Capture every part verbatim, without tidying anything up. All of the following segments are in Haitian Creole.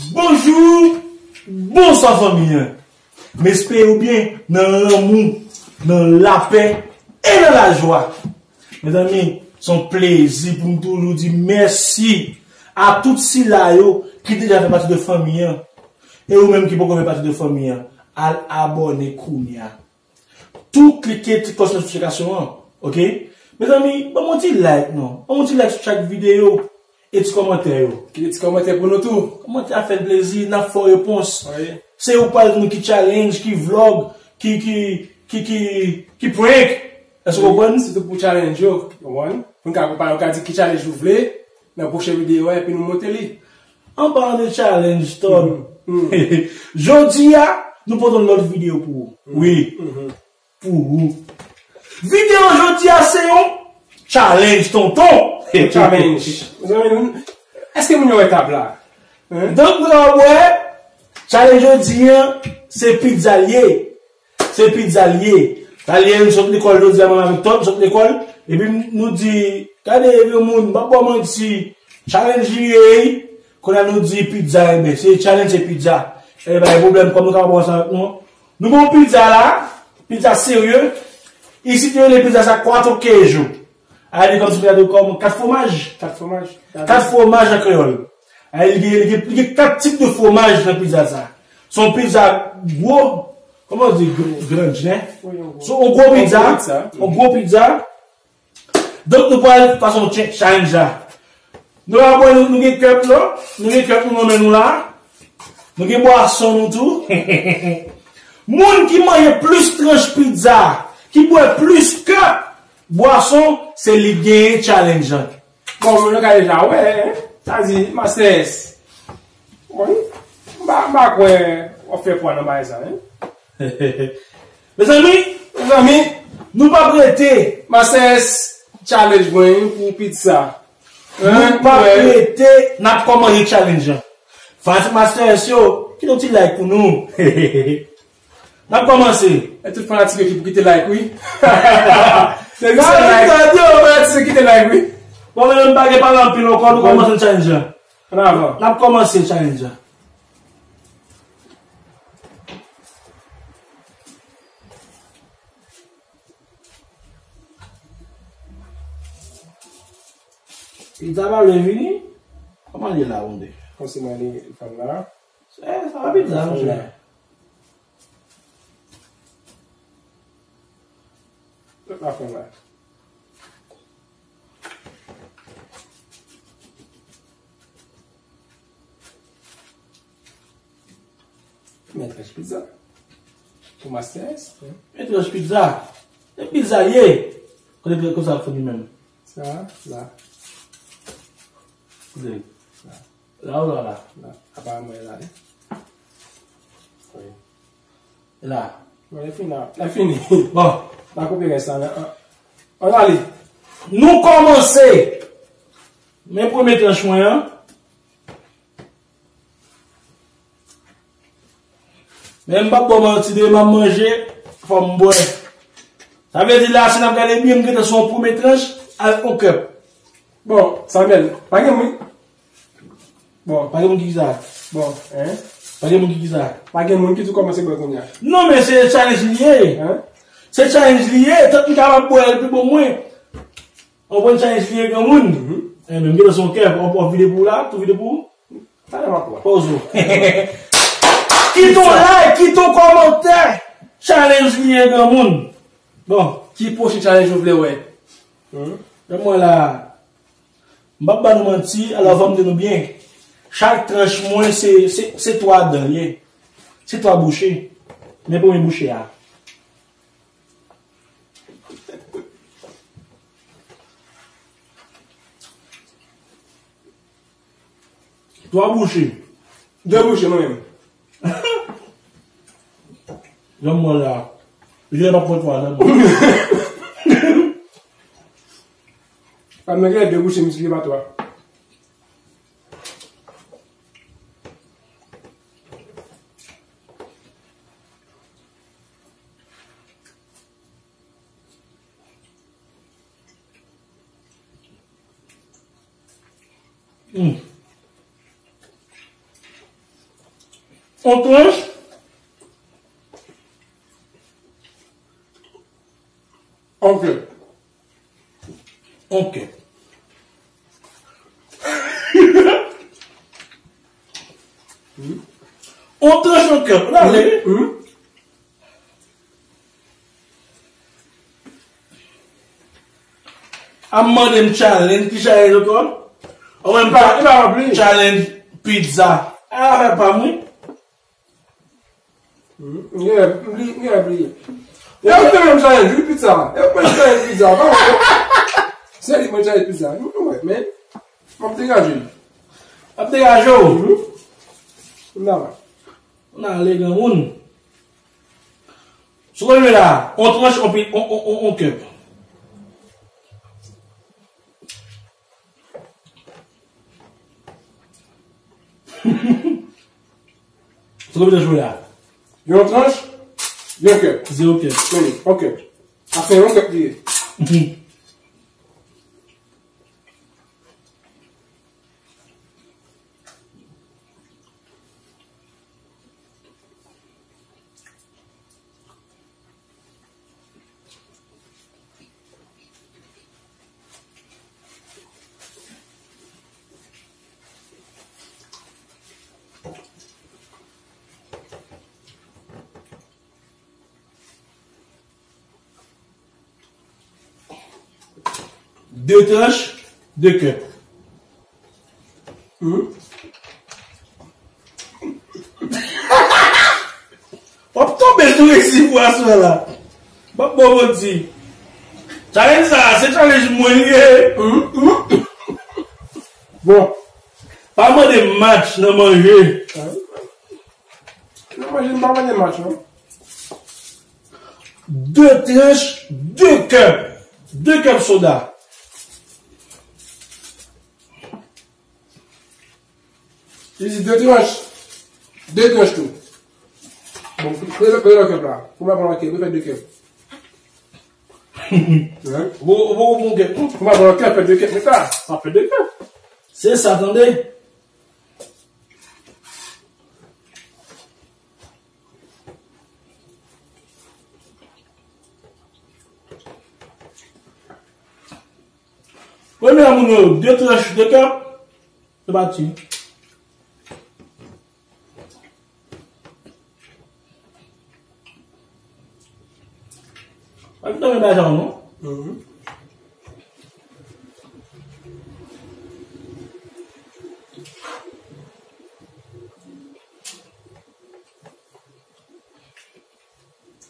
Bonjou, bonswa fanmi an. M espere w byen nan lanmou, nan lapè e nan lajwa. Mezanmi, se yon plezi pou m toujou di mèsi a tout sila yo ki deja fè pati de fanmi an. E ou menm ki poko fè pati de fanmi an, al abòne kounye a. Tou klike ti klòch notifikasyon an, oke? Mezanmi, ban m yon ti like non. Ban m yon ti like sou chak videyo e ti kòmantè yo. Kite ti kòmantè pou nou tou. Kòmantè a fè n plezi, n ap fè w repons. Wi. Se ou pral di nou ki challenge, ki vlog, ki, ki, ki, ki, ki prank. Èske w konprann? Sitou pou challenge yo, w konprann? Pou n ka konpare, w ka di ki challenge ou vle nan pwochen videyo a, epi nou monte li. An palan de challenge, Tòd. Jodi a, nou pote yon lòt videyo pou ou. Wi, pou ou. Videyo jodi a, se yon challenge, tonton. Challenge. Mezanmi, nou, èske moun yo wè tab la? Donk, nou ka wè, challenge jodi a, se pizza l ye. Se pizza l ye. Talè n sot lekòl jodi a, mwen avèk Tòd sot lekòl, epi nou di, gade, granmoun, m p ap ba w manti, challenge li ye, kounye a nou di pizza, enben, se challenge, se pizza. Enben, pa gen pwoblèm, kòm nou ka pran sa avèk nou. Nou gen yon pizza la, pizza serye, isit yo rele pizza sa cuatro queijo. A, li kòmsi pizza de kòm kat fwomaj. Kat fwomaj. Kat fwomaj an kreyòl. A, li gen, li gen, li gen kat tip de fwomaj nan pizza sa. Se yon pizza gwo, kòman di, gr- grande, hein? Wi, yon gwo. Se yon gwo pizza, yon gwo pizza. Donk nou pral pase yon ch- challenge la. Nou la, bon, nou, nou gen cup la, nou gen cup nou nan men nou la. Nou gen bwason nou tou. Moun ki manje plis tranch pizza, ki bwè plis cup bwason, se li k genyen challenge an. Bon, moun yo ka deja wè, hein? Sa di, Master S. Bon, m pa, m pa kwè w ap fè pwa nan bagay sa, hein? Mezanmi, mezanmi, nou p ap rete. Master S challenge mwen pou pizza. Nou p ap rete, n ap kòmanse challenge an. Fanatik Master S yo, kite yon ti like pou nou. N ap kòmanse. E tout fanatik yo ki pou kite like, wi. Se misye like. Fanatik yo, fanatik yo kite like, wi. Bon, men m pa gen pale anpil ankò, nou kòmanse challenge an. Ann avan. N ap kòmanse challenge an. Pizza pa vle vini? Kòman li la, Wonde? Kòmsi mwen li fann la. Se, sa pa pizza, monchè. Tout la fann la. Men tranch pizza. Pou Master S. Men tranch pizza. E pizza ye. Kote pizza konsa ap fini menm? Sa, la. Kote? La. La ou la la? La. Apa mwen la, wi. Wi. La. Bon, e fini la. E fini. Bon. La koupe rès la, men, an, ann ale. Nou kòmanse. Men premye tranch mwen an. Men m p ap ba w manti, demen m ap manje, fò m bwè. Sa vle di la, si n ap gade byen, m gentan sou yon premye tranch avèk yon cup. Bon, Samuel, pa gen moun. Bon. Pa gen moun ki di sa. Bon, hein? Pa gen moun ki di sa. Pa gen moun ki tou kòmanse bwè kounye a. Non, men se challenge li ye. Hein? Se challenge li ye, tant m kapab bwè l pi bon mwen. Ou konprann challenge li ye granmoun? Mhm. Enben, m gentan sou yon cup, w ap vide pou ou la, tou vide pou ou. Talè m ap pran. Poze w. Kite yon like, kite yon kòmantè. Challenge li ye granmoun. Bon. Ki pwochen challenge ou vle wè? Hmm? Men mwen la, m p ap ba nou manti, alò fò m di nou byen. Chak tranch mwen se, se, se twa dan l ye. Se twa bouche. Men premye bouche a. Twa bouche. De bouche, mwen menm. Jan mwen la. Je pa pran twa nan mwen. Pa mwen gen de bouche, misye pa twa. Hmm. On tranch. Ok. Ok. On tranch on kèp. Rale. Ap mande m challenge, ki challenge ankò? Ou menm pa, pa challenge pizza. A, afè pa m, wi. M gen, m gen bliye. E ou te menm challenge, wi, pizza. E ou menm challenge pizza. Pa mwen. Se li mwen challenge pizza. M wè, men. M ap degaje l. Ap degaje w? M nan la. Ou nan ale granmoun. Sou konn la, on tranch, on pi, on, on, on, on kèp. Sou konn jwe la. Yon tranch, yon kèp. Zewo kèp. Meni, on kèp. Ase yon kèp li ye. De tranch, de kèp. Hmm? W ap tonbe sou resi pou aswè la. M ap ba w manti. Challenge sa, se challenge mwen li ye. Hmm, hmm. Bon. Pa mande m match nan manje. Nan manje, m pa mande match, non. De tranch, de kèp. De kèp soda. Li di de tranch. De tranch tou. Bon, premye, premye lòt kèp la. Pou mwen pran lòt kèp, mwen fè de kèp. Hein? Ou, ou, ou, ou, kèp. Pou mwen pran lòt kèp, fè de kèp, men sa, sa fè de kèp. Se sa, tande. Premye moun yo, de tranch, de kèp, se pati. Pa gen bagay sa non. Mhm.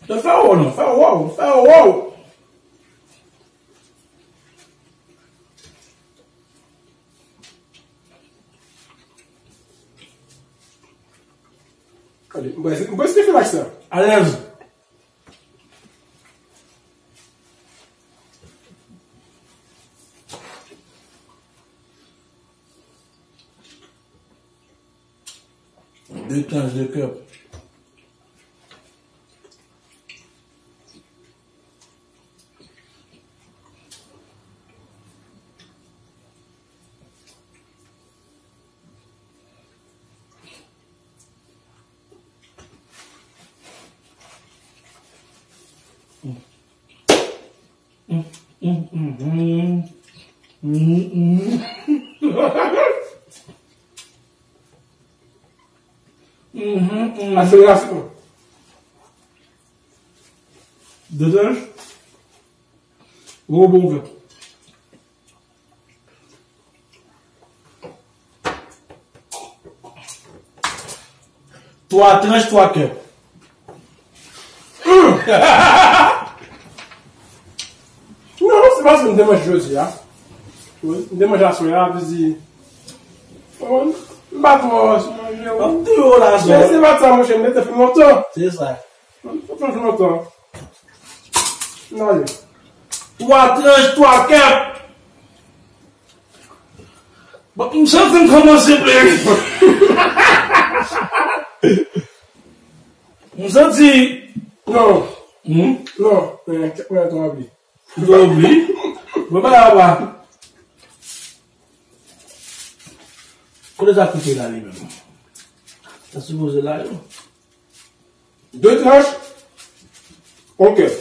Fè wòw non, fè wòw, fè wòw. Gade, m prèske, m prèske fin ak sa. Alèz. De tranch de kèp. Aselerasyon. De tranch. Gwo bon kèp. Twa tranch, twa kèp. Non, se paske m te manje jodi a. M te manje aswè a, vle di, m pa twò manje. Ap di yo la, men se pa sa, monchè, m te fin lontan. Se sa. Fòk nou fè lontan. N ale. Twa tranch, twa kèp. Bon, m santi m kòmanse plere. M santi. Non. Hmm? Non. Men, kèp mwen twò anpil. Twò anpil? Bon, pa la pa. Kote sa koupe la li menm? Sa sipoze la, yo. De tranch. On kèp.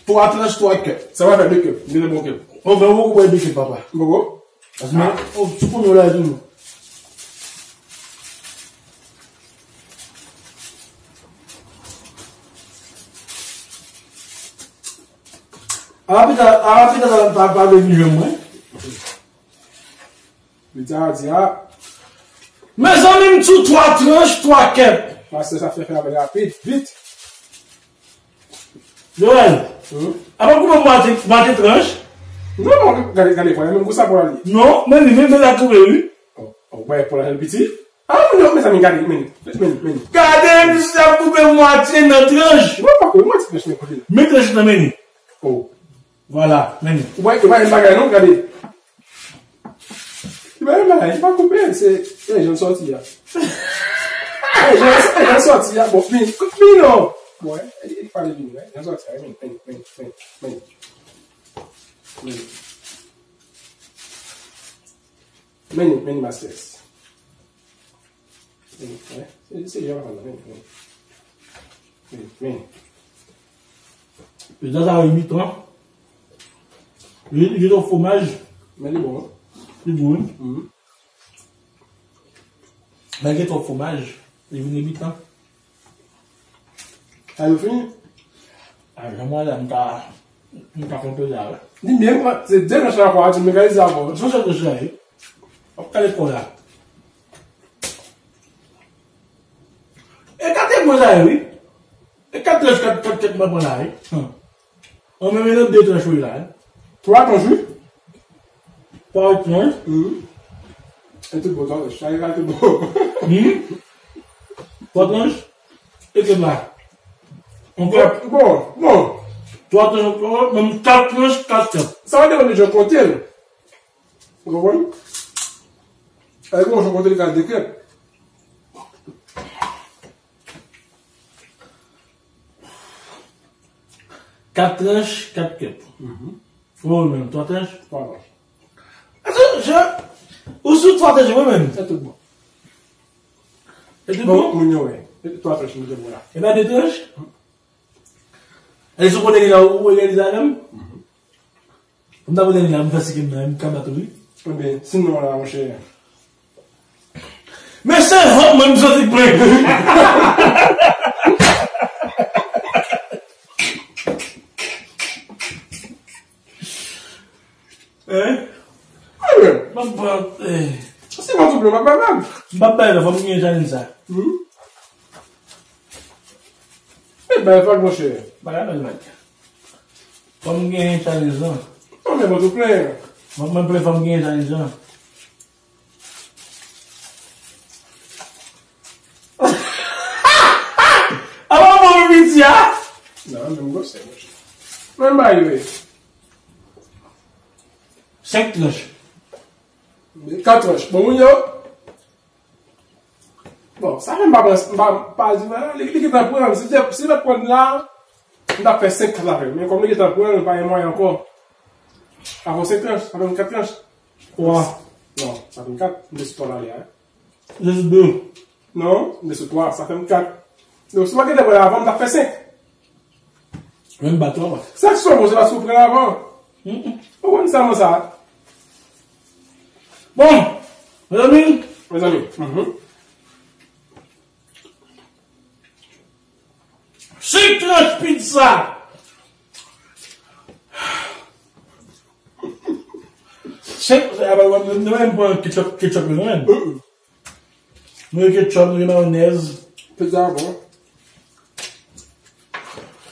Twa tranch, twa kèp. Sa va fè de kèp. De bon kèp. Bon, fè yon poko de kèp, papa. Poko? Paske, oh, sou kounye w la, toujou. A la pita, a la pita, sa pa, pa vle vin jwenn mwen. Li di a, di a. Mezanmi, m sou twa tranch, twa kèp. Pastè sa fè fè avè l rapid, vit. Joel, hmm? Apa koupe mwatye, mwatye tranch? Non, non, gade, gade, pwa, menm konsa pou l ale. Non, men li menm la koupe, wi. Oh, oh, wè, pou l ale piti. Ah, non, mezanmi, gade, men, men, men. Gade, misye ap koupe mwatye nan tranch. Non, pa koupe mwatye tranch, men kote l. Men tranch nan men li. Oh. Vwala, men li. Ou pa, ou pa yon bagay, non, gade. Li pa yon bagay, li pa koupe, se, e, jan l sòti a. E, jan, e, jan l sòti a, bon, vin, vin non. Bon, e, e, pa vin, e, jan l sòti a, vin, vin, vin, vin, vin. Vin. Men, men, masters. Men, men, se, se jan l ap pale, men, men. Men, men. Pizza sa wi, mi tan. Li, li gen twòp fwomaj. Men li bon, wi. Li bon, wi. Mhm. Men li gen twòp fwomaj. Li vin mi tan. A yo fini? A, jan mwen la, m ta, m ta fè pizza, wi. Li byen, se de nan chan akwa, ti mekanize avò. Son sèl pizza, wi. W ap kale kò la. E kat e bon sa ye, wi. E kat tranch, kat, kat, kat mwen pran la, wi. Hum. An menm nan de tranch, wi, la, wi. Twa tranch, wi. Twa tranch. Hum. E tout bon, twa tranch. Sa e ka tout bon. Hum. Twa tranch. E kat la. Ankò. Bon, bon. Twa tranch, menm kat tranch, kat kat. Sa va depann de jan w konte l. Ou konprann? Avèk yon jan w konte l ka de kèp. Kat tranch, kat kèp. Mhm. Ou menm, twa tranch? Twa tranch. Atann, je, ou sou twa tranch, mwen menm. Se tout bon. Se tout bon? Bon, moun yo, wè. Se twa tranch, moun yo, la. E pa de tranch? E sou kote ki la, ou, ou egalize avè m? Mhm. M ta vle la, m fè sikim nan, m ka bat ou, wi. Ebyen, sinon la, monchè. Men se hòm, mwen, m santi plen. Hein? Ebyen. M ap bat, eh. Si mwen tou plen, m ap bay vag. M ap bay la, fò m gen challenge sa. Hmm? E bay vag, monchè. Bay la, bay vag. Fò m gen challenge lan. Non, men mwen tou plen. Mwen, mwen plen, fò m gen challenge lan. Apa mwen piti a? Non, menm gwosè, monchè. Menm bagay yo ye. Senk tranch. Kat tranch. Bon, moun yo. Bon, sa fè m pa pran, m pa, m pa di, li, li gentan pran, si te, si l t ap pran la, m t ap fè senk kat avè l. Men kòm li gentan pran, pa gen mwayen ankò. Avan senk tranch, sa fè m kat tranch. Twa. Non, sa fè m kat, m te sou twa la, wi. Jis de. Non, m te sou twa, sa fè m kat. Donk, si w pa gentan pran l avan, m t ap fè senk. Menm bat ou anba. Sa k sòt bon, se paske w pran avan. Mm, mm. Ou konn sèlman sa. Bon, mezanmi. Mezanmi. Mhm. Senk tranch pizza. Senk, nou menm pran ketchup, ketchup nou menm. Mm, mm. Nou gen ketchup, nou gen mayonèz. Pizza bon.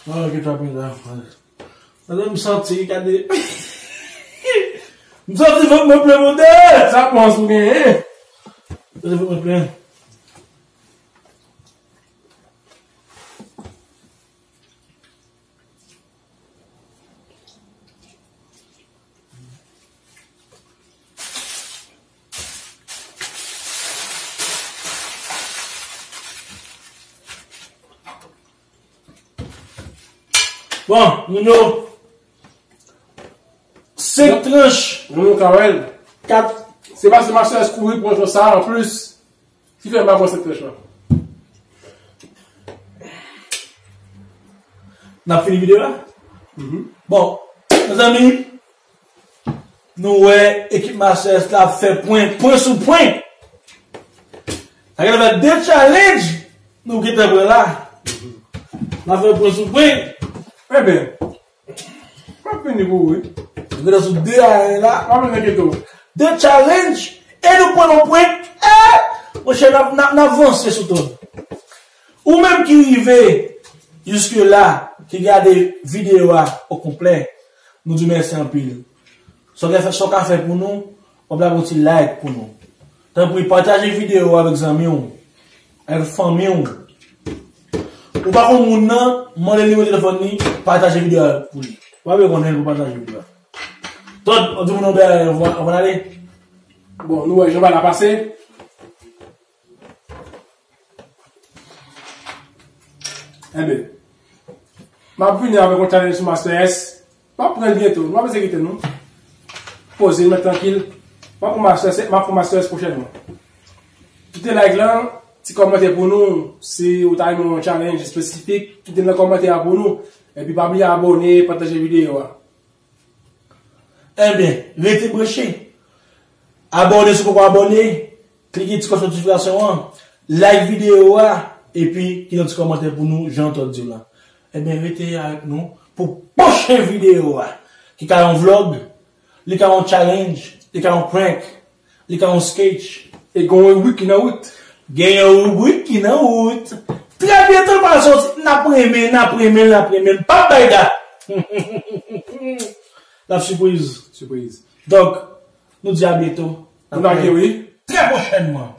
Ah, ketchup pizza. Madanm, m santi, gade. M santi vant mwen plen, mode. Sa pans ou genyen? M santi vant mwen plen. Bon, moun yo, senk tranch. Moun yo ka wè l. Kat. Se pa se mastè kouri pran sa an plis. Ki fè m pa pran sèt pèch lan? N ap fini videyo a? Mhm. Bon, mezanmi, nou wè ekip Master S la ap fè pwen, pwen sou pwen. Sa gen fè de challenge nou gentan pran la. N ap fè pwen sou pwen. Enben, m ap vini pou ou, wi. Nou gentan sou de a la. M ap vini kite w. De challenge. E nou pran yon pwen. Eh! Monchè, n ap, n ap, n ap vanse sou ton. Ou menm ki rive jiske la, ki gade videyo a o konplè, nou di mèsi anpil. Sa w ka fè, sa w ka fè pou nou, w ap lage yon ti like pou nou. Tanpri, pataje videyo a avèk zanmi w, avèk fanmi w. Ou pa konn moun nan, mande l nimewo telefòn li, pataje videyo a pou li. Ou pa bezwen konnen l pou pataje videyo a. Todd, w di moun nan bèl anvan n ale? Bon, nou wè jan bagay la pase. Enben, m ap vini avèk yon challenge sou Master S. M ap pran l byento. Nou pa bezwen kite non. Poze l, mèt trankil. M ap pran Master S, m ap pran Master S pwochènman. Kite like lan, ti kòmantè pou nou. Si ou ta renmen yon challenge espesifik, kite l nan kòmantè a pou nou. Epi pa bliye abòne, pataje videyo a. Enben, rete branche. Abòne si w poko abòne. Klike ti klòch notifikasyon an. Like videyo a. Epi kite yon ti kòmantè pou nou, jan Todd di w la. Enben, rete avèk nou pou pwochen videyo a. Ki ka yon vlog, li ka yon challenge, li ka yon prank, li ka yon sketch. E gen yon ribrik ki nan wout. Gen yon ribrik ki nan wout. Trè byento, pa soti, n ap renmen, n ap renmen, n ap renmen. Pa bay dat. N ap sipriz. Sipriz. Donk, nou di a byento. Nou lage, wi. Trè pwochènman.